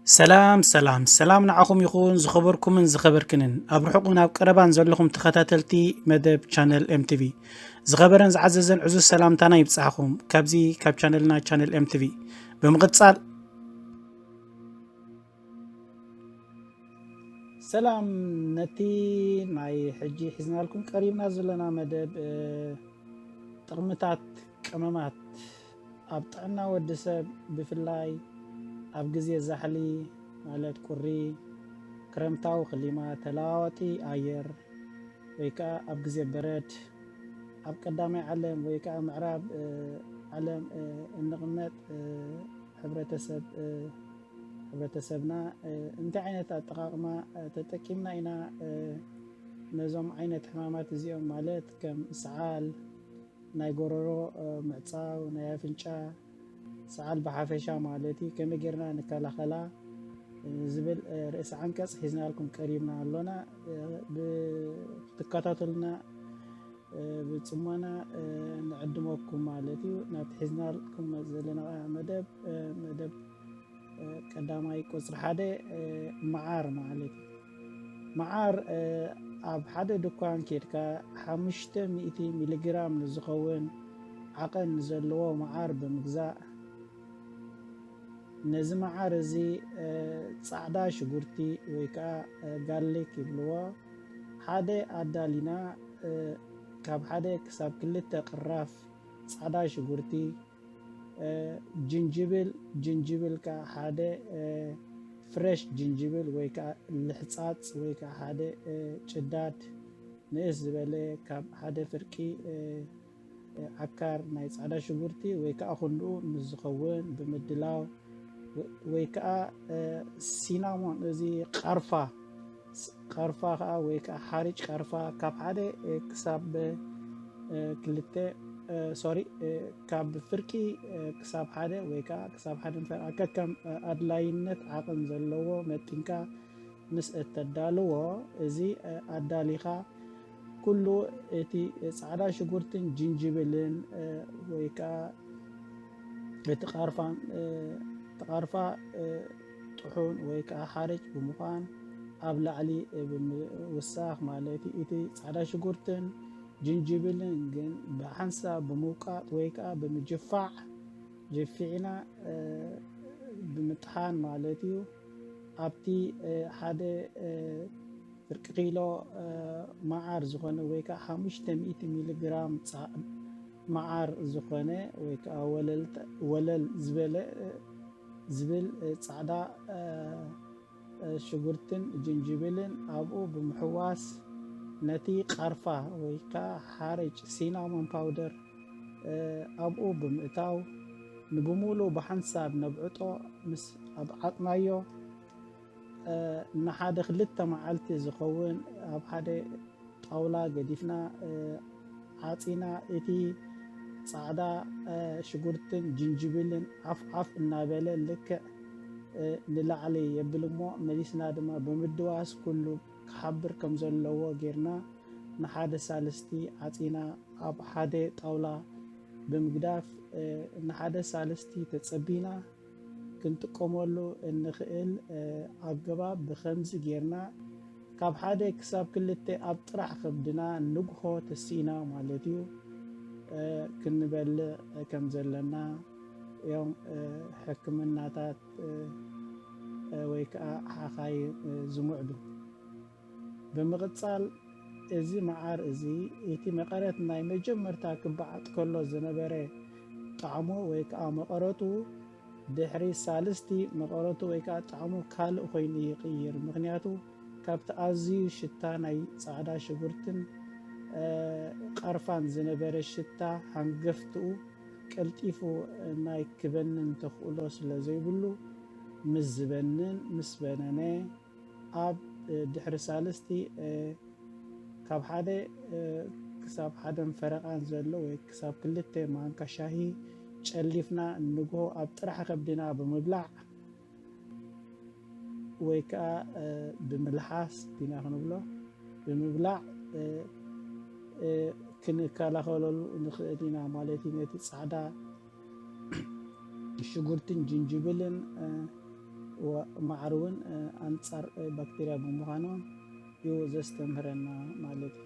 ሰላም ሰላም ሰላም ንዓኹም ይኹን፣ ዝኸበርኩምን ዝኸበርክንን ኣብ ርሑቕን ኣብ ቀረባን ዘለኹም ተኸታተልቲ መደብ ቻነል M T V፣ ዝኸበረን ዝዓዘዘን ዕዙዝ ሰላምታና ይብጻሕኹም ካብዚ ካብ ቻነልና ቻነል M T V። ብምቕጻል ሰላም፣ ነቲ ናይ ሕጂ ሒዝናልኩም ቀሪብና ዘለና መደብ፣ እ፣ ጥቕምታት ቀመማት ኣብ ጥዕና ወዲ ሰብ፣ ብፍላይ ኣብ ግዜ ዛሕሊ፣ ማለት ቁሪ፣ ክረምታዊ ክሊማ፣ ተለዋዋጢ ኣየር፣ ወይ ከኣ ኣብ ግዜ በረድ፣ ኣብ ቀዳማይ ዓለም ወይ ከኣ ምዕራብ፣ እ፣ ዓለም፣ እ፣ እንቕመጥ፣ እ፣ ሕብረተሰብ፣ እ፣ ሕብረተሰብና፣ እ፣ እንታይ ዓይነት ኣጠቓቕማ፣ እ፣ ተጠቂምና ኢና፣ እ፣ ነዞም ዓይነት ሕማማት እዚኦም፣ ማለት ከም ሰዓል፣ ናይ ጎረሮ፣ እ፣ ምዕጻው፣ ናይ ኣፍንጫ፣ ሰዓል ብሓፈሻ ማለት እዩ፣ ከመይ ጌርና ንከላኸላ፣ እ፣ ዝብል፣ እ፣ ርእሲ ዓንቀጽ ሒዝናልኩም ቀሪብና ኣሎና። እ፣ ብ-፣ ክትከታተሉና፣ እ፣ ብጽሞና፣ እ፣ ንዕድመኩም ማለት እዩ። ናብቲ ሒዝናልኩም ዘለና መደብ፣ እ፣ መደብ፣ እ፣ ቀዳማይ ቁጽሪ ሓደ፣ እ፣ መዓር ማለት እዩ። መዓር፣ እ፣ ኣብ ሓደ ድኳን ኬድካ ሓሙሽተ ሚእቲ ሚሊግራም ንዝኸውን ዓቐን ንዘለዎ መዓር ብምግዛእ፣ ነዚ መዓር እዚ፣ እ፣ ጻዕዳ ሽጉርቲ ወይ ከኣ፣ እ፣ ጋርሊክ ይብልዎ፣ ሓደ ኣዳሊና፣ እ፣ ካብ ሓደ ክሳብ ክልተ ቅራፍ ጻዕዳ ሽጉርቲ፣ እ፣ ጅንጅብል፣ ጅንጅብል ከኣ ሓደ፣ እ፣ ፍረሽ ጅንጅብል ወይ ከኣ ልሕጻጽ ወይ ከኣ ሓደ፣ እ፣ ጭዳድ ንእስ ዝበለ ካብ ሓደ ፍርቂ፣ እ፣ እ፣ ዓካር ናይ ጻዕዳ ሽጉርቲ ወይ ከኣ ክንድኡ ምስ ዝኸውን ብምድላው ወ-፣ ወይ ከኣ፣ እ፣ ሲናሞን፣ እዚ ቃርፋ፣ ስ-፣ ቃርፋ ከኣ ወይ ከኣ ሓርጭ ቃርፋ ካብ ሓደ፣ እ፣ ክሳብ፣ እ፣ ክልተ፣ እ፣ ሶሪ፣ እ፣ ካብ ፍርቂ፣ እ፣ ክሳብ ሓደ ወይ ከኣ ክሳብ ሓደ ንፈ-፣ ከከም፣ እ፣ ኣድላይነት ዓቐን ዘለዎ መጢንካ ምስ እተዳልዎ፣ እዚ፣ እ፣ ኣዳሊኻ ኩሉ እቲ ጻዕዳ ሽጉርትን ጅንጅብልን፣ እ፣ ወይ ከኣ እቲ ቃርፋን፣ እ፣ እቲ ቃርፋ፣ እ፣ ጥሑን ወይ ከኣ ሓርጭ ብምዃን ኣብ ላዕሊ፣ እ፣ ብምውሳኽ ማለት እዩ። እቲ ጻዕዳ ሽጉርትን ጅንጅብልን ግን ብሓንሳብ ብምውቃጥ ወይ ከኣ ብምጅፋዕ፣ ጅፊዕና፣ እ፣ ብምጥሓን ማለት እዩ። ኣብቲ፣ እ፣ ሓደ፣ እ፣ ፍርቂ ኪሎ፣ እ፣ መዓር ዝኾነ ወይ ከኣ ሓሙሽተ ሚእቲ ሚሊግራም ጻ-፣ መዓር ዝኾነ ወይ ከኣ ወለል ተ-፣ ወለል ዝበለ፣ እ፣ ዝብል፣ እ፣ ጻዕዳ፣ እ፣ እ፣ ሽጉርትን ጅንጅብልን ኣብኡ ብምሕዋስ፣ ነቲ ቃርፋ ወይ ከኣ ሓርጭ፣ ሲናሞን ፓውደር፣ እ፣ ኣብኡ ብምእታው፣ ንብሙሉ ብሓንሳብ ነብዕጦ። ምስ ኣብዓጥናዮ፣ እ፣ ንሓደ ክልተ መዓልቲ ዝኸውን ኣብ ሓደ ጣውላ ገዲፍና፣ እ፣ ዓጺና፣ እቲ ጻዕዳ፣ እ፣ ሽጉርትን ጅንጅብልን ዓፍ ዓፍ እናበለ ልክዕ፣ እ፣ ንላዕሊ የብል እሞ፣ መሊስና ድማ ብምድዋስ ኩሉ ክሓብር ከም ዘለዎ ጌርና፣ ንሓደ ሳልስቲ ዓጺና ኣብ ሓደ ጣውላ ብምግዳፍ፣ እ፣ ንሓደ ሳልስቲ ተጸቢና፣ ክንጥቀመሉ እንኽእል፣ እ፣ ኣገባብ ብኸምዚ ጌርና ካብ ሓደ ክሳብ ክልተ ኣብ ጥራሕ ከብድና ንግሆ ተሲእና ማለት እዩ፣ እ፣ ክንበልዕ ከም ዘለና እዮም፣ እ፣ ሕክምናታት፣ እ፣ እ፣ ወይ ከኣ ሓኻይም፣ እ፣ ዝምዕዱ። ብምቕጻል፣ እዚ መዓር እዚ፣ እቲ መቐረት ናይ መጀመርታ ክበዓጥ ከሎ ዝነበረ ጣዕሙ ወይ ከኣ መቐረቱ፣ ድሕሪ ሳልስቲ መቐረቱ ወይ ከኣ ጣዕሙ ካልእ ኮይኑ ይቕይር። ምኽንያቱ፣ ካብቲ ኣዝዩ ሽታ ናይ ጻዕዳ ሽጉርትን፣ እ፣ ቃርፋን ዝነበረ ሽታ ሃንገፍትኡ ቀልጢፉ ናይ ክበንን ተኽእሎ ስለ ዘይብሉ፣ ምስ ዝበንን ምስ በነነ፣ ኣብ፣ እ፣ ድሕሪ ሳልስቲ፣ እ፣ ካብ ሓደ፣ እ፣ ክሳብ ሓደን ፈረቓን ዘሎ ወይ ክሳብ ክልተ ማንካ ሻሂ ጨሊፍና ንግሆ ኣብ ጥራሕ ከብድና ብምብላዕ ወይ ከኣ፣ እ፣ ብምልሓስ ዲና ክንብሎ፣ ብምብላዕ፣ እ፣ እ፣ ክንከላኸለሉ ንኽእል ኢና ማለት እዩ። ነቲ ጻዕዳ ሽጉርትን ጅንጅብልን፣ እ፣ ማዕር እውን ኣንፃር ባክቴርያ ብምዃኖም እዩ ዘስተምህረና ማለት እዩ።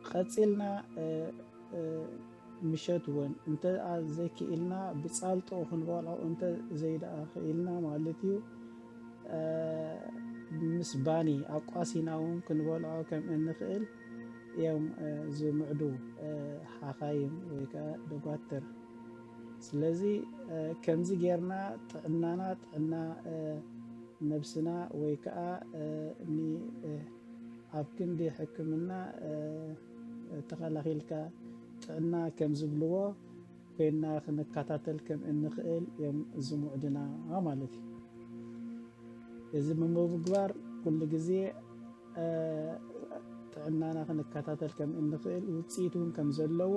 ቀፂልና ምሸት እውን እንተ ዘይክኢልና ብፃልጦ ክንበልዖ እንተ ዘይደኣ ክኢልና ማለት እዩ፣ ምስ ባኒ ኣቋሲና እውን ክንበልዖ ከም እንኽእል እዮም ዝምዕዱ ሓኻይም ወይ ከዓ ደጓትር። ስለዚ ከምዚ ጌርና ጥዕናና ጥዕና ነብስና ወይ ከዓ ኣብ ክንዲ ሕክምና ተኸላኺልካ ጥዕና ከም ዝብልዎ ኮይና ክንከታተል ከም እንኽእል እዮም ዝምዕዱና ማለት እዩ። እዚ ብምግባር ኩሉ ግዜ ጥዕናና ክንከታተል ከም እንኽእል ውፅኢት እውን ከም ዘለዎ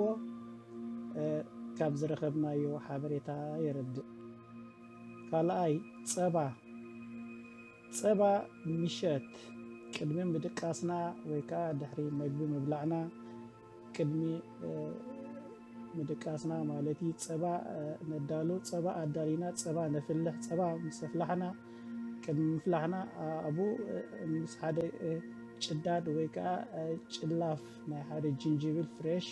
ካብ ዝረኸብናዮ ሓበሬታ የረድእ። ካልኣይ ጸባ። ጸባ ምሸት ቅድሚ ምድቃስና ወይ ከዓ ድሕሪ መግቢ ምብላዕና ቅድሚ ምድቃስና ማለት እዩ። ጸባ ነዳሉ፣ ጸባ ኣዳሊና፣ ጸባ ነፍልሕ። ጸባ ምስ ኣፍላሕና ቅድሚ ምፍላሕና ኣብኡ ምስ ሓደ ጭዳድ ወይ ከዓ ጭላፍ ናይ ሓደ ጅንጅብል ፍሬሽ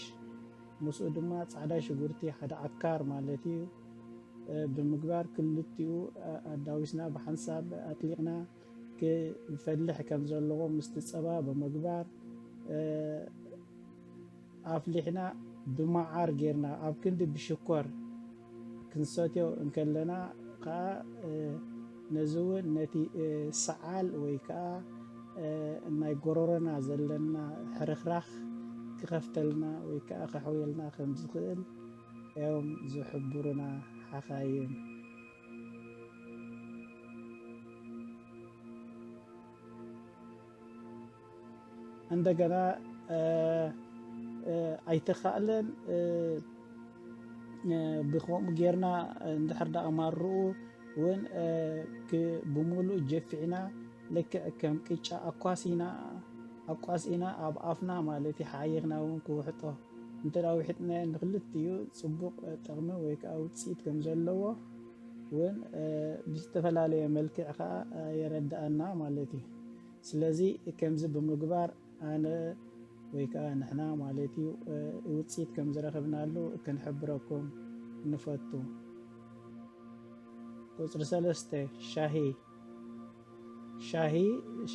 ምስኡ ድማ ፃዕዳ ሽጉርቲ ሓደ ዓካር ማለት እዩ ብምግባር ክልቲኡ ኣዳዊስና ብሓንሳብ ኣጥሊቕና ክፈልሕ ከም ዘለዎ ምስቲ ፀባ ብምግባር ኣፍሊሕና ብመዓር ጌርና ኣብ ክንዲ ብሽኮር ክንሰትዮ እንከለና ከዓ ነዚ እውን ነቲ ሰዓል ወይ ከዓ ናይ ጎረሮና ዘለና ሕርኽራኽ ክኸፍተልና ወይ ከዓ ከሕውየልና ከም ዝኽእል እዮም ዝሕብሩና ሓኻይም። እንደገና ኣይተኻእለን ብከምኡ ጌርና እንድሕር ደኣ ማርኡ እውን ብምሉእ ጀፊዕና ልክዕ ከም ቅጫ ኣኳሲና ኣቋሲና ኣብ ኣፍና ማለት ሓይኽና እውን ክውሕጦ እንተ ውሒጥናዮ ንክልቲኡ ፅቡቕ ጥቕሚ ወይ ከዓ ውፅኢት ከም ዘለዎ እውን ብዝተፈላለየ መልክዕ ከዓ የረድኣና ማለት እዩ። ስለዚ ከምዚ ብምግባር ኣነ ወይ ከዓ ንሕና ማለት እዩ ውፅኢት ከም ዝረኸብናሉ ክንሕብረኩም ንፈቱ። ቁፅሪ ሰለስተ ሻሂ። ሻሂ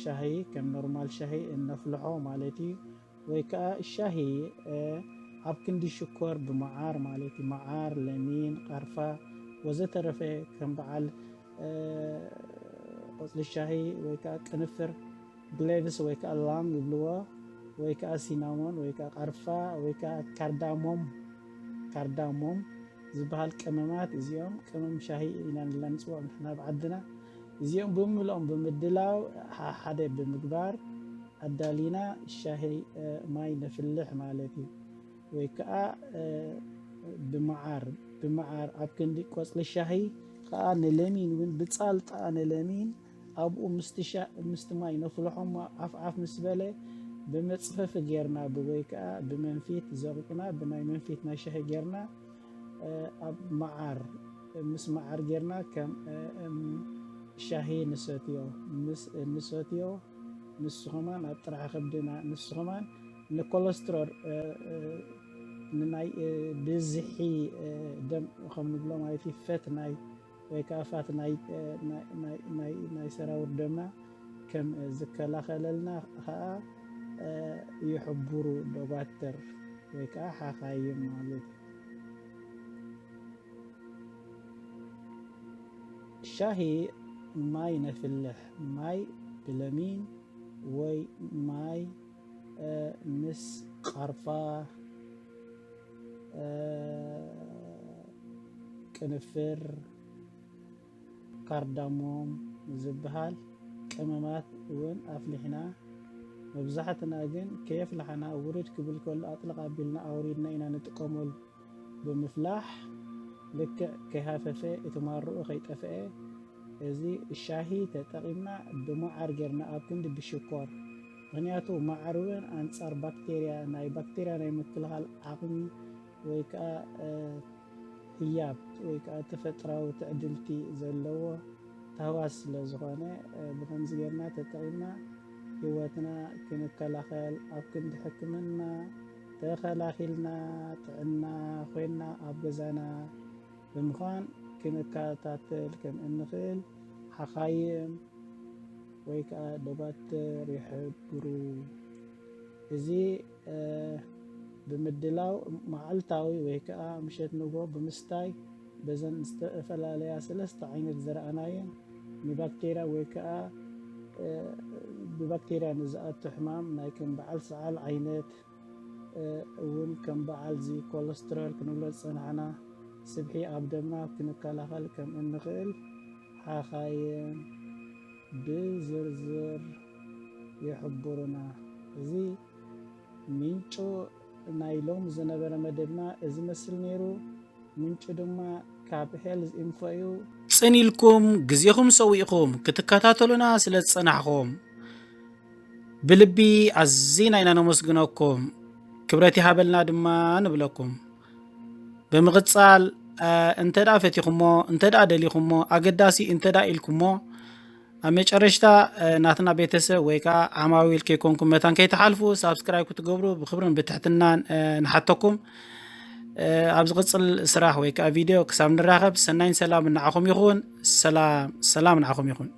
ሻሂ ከም ኖርማል ሻሂ እነፍልሖ ማለት እዩ። ወይ ከዓ ሻሂ ኣብ ክንዲ ሽኮር ብመዓር ማለት እዩ። መዓር፣ ለሚን፣ ቃርፋ ወዘተረፈ ከም በዓል ቆፅሊ ሻሂ ወይ ከዓ ቅንፍር ግሌቭስ ወይ ከዓ ላም ይብልዎ ወይ ከዓ ሲናሞን ወይ ከዓ ቃርፋ ወይ ከዓ ካርዳሞም ካርዳሞም ዝበሃል ቀመማት እዚኦም ቀመም ሻሂ ኢና ንላ ንፅውዖም ንሕና ኣብ ዓድና። እዚኦም ብምልኦም ብምድላው ሓደ ብምግባር ኣዳሊና ሻሂ ማይ ነፍልሕ ማለት እዩ። ወይ ከዓ ብመዓር ብመዓር ኣብ ክንዲ ቆፅሊ ሻሂ ከዓ ንለሚን እውን ብፃልጣ ንለሚን ኣብኡ ምስቲ ማይ ነፍልሖ እሞ ዓፍ ዓፍ ምስ በለ ብመፅፈፊ ጌርና ወይ ከዓ ብመንፊት ዘቂጥና ብናይ መንፊት ናይ ሻሂ ጌርና ኣብ መዓር ምስ መዓር ጌርና ከም ሻሂ ንሰትዮ። ምስ እንሰትዮ ንሱ ከማን ኣብ ጥርዓን ከብድና ንሱ ከማን ንኮለስትሮል ንናይ ብዝሒ ደም ከም ንብሎ ማለት እዩ ፈት ናይ ወይ ከዓ ፋት ናይ ሰራውር ደምና ከም ዝከላኸለልና ከዓ ይሕብሩ ደጓትር ወይ ከዓ ሓኻይም ማለት እዩ። ሻሂ ማይ ነፍልሕ ማይ ብለሚን ወይ ማይ ምስ ቃርፋ ቅንፍር ካርዳሞም ዝበሃል ቀመማት እውን ኣፍሊሕና መብዛሕትና ግን ከየፍላሕና ውርድ ክብል ከሎ ኣጥልቕ ኣቢልና ኣውሪድና ኢና ንጥቀመሉ። ብምፍላሕ ልክዕ ከይሃፈፈ እቲ ማርኡ ከይጠፍአ እዚ ሻሂ ተጠቒምና ብመዓር ጌርና ኣብ ክንዲ ብሽኮር ምክንያቱ መዓር እውን ኣንፃር ባክቴርያ ናይ ባክቴርያ ናይ ምክልኻል ዓቕሚ ወይ ከዓ ህያብ ወይ ከዓ ተፈጥራዊ ትዕድልቲ ዘለዎ ታህዋስ ስለ ዝኾነ፣ እ፣ ብኸምዚ ጌርና ተጠቒምና ህይወትና ክንከላኸል፣ ኣብ ክንዲ ሕክምና ተኸላኺልና፣ ጥዕና ኮይንና ኣብ ገዛና ብምዃን ክንከታተል ከም እንኽእል ሓኻይም ወይ ከዓ ዶባትር ይሕብሩ። እዚ፣ እ፣ ብምድላው መዓልታዊ ወይ ከዓ ምሸት ንግሆ ብምስታይ በዘን ዝተፈላለያ ሰለስተ ዓይነት ዝረኣናየን ንባክቴርያ ወይ ከዓ፣ እ፣ ብባክቴርያ ንዝኣቱ ሕማም ናይ ከም በዓል ሰዓል ዓይነት፣ እ፣ እውን ከም በዓል እዚ ኮለስትሮል ክንብሎ ዝጸናሕና ስብሒ ኣብ ደምና ክንከላኸል ከም እንኽእል ሓኻይም ብዝርዝር ይሕብሩና። እዚ ምንጩ ናይ ሎሚ ዝነበረ መደብና እዚ መስል ነይሩ። ምንጩ ድማ ካብ ሄልዝ ኢንፎ እዩ። ጽን ኢልኩም ግዜኹም ሰዊእኹም ክትከታተሉና ስለ ዝጸናሕኹም ብልቢ ኣዚና ኢና ነመስግነኩም። ክብረት ይሃበልና ድማ ንብለኩም። ብምቕጻል፣ እ፣ እንተ ደኣ ፈቲኹሞ፣ እንተ ደኣ ደሊኹሞ፣ ኣገዳሲ እንተ ደኣ ኢልኩሞ፣ ኣብ መጨረሽታ፣ እ፣ ናትና ቤተሰብ ወይ ከኣ ዓማዊል ከይኮንኩም መታን ከይትሓልፉ ሳብስክራይብ ክትገብሩ ብኽብርን ብትሕትናን፣ እ፣ ንሓተኩም። እ፣ ኣብ ዝቕጽል ስራሕ ወይ ከኣ ቪድዮ ክሳብ ንራኸብ ሰናይን ሰላም ንዓኹም ይኹን። ሰላም፣ ሰላም ንዓኹም ይኹን።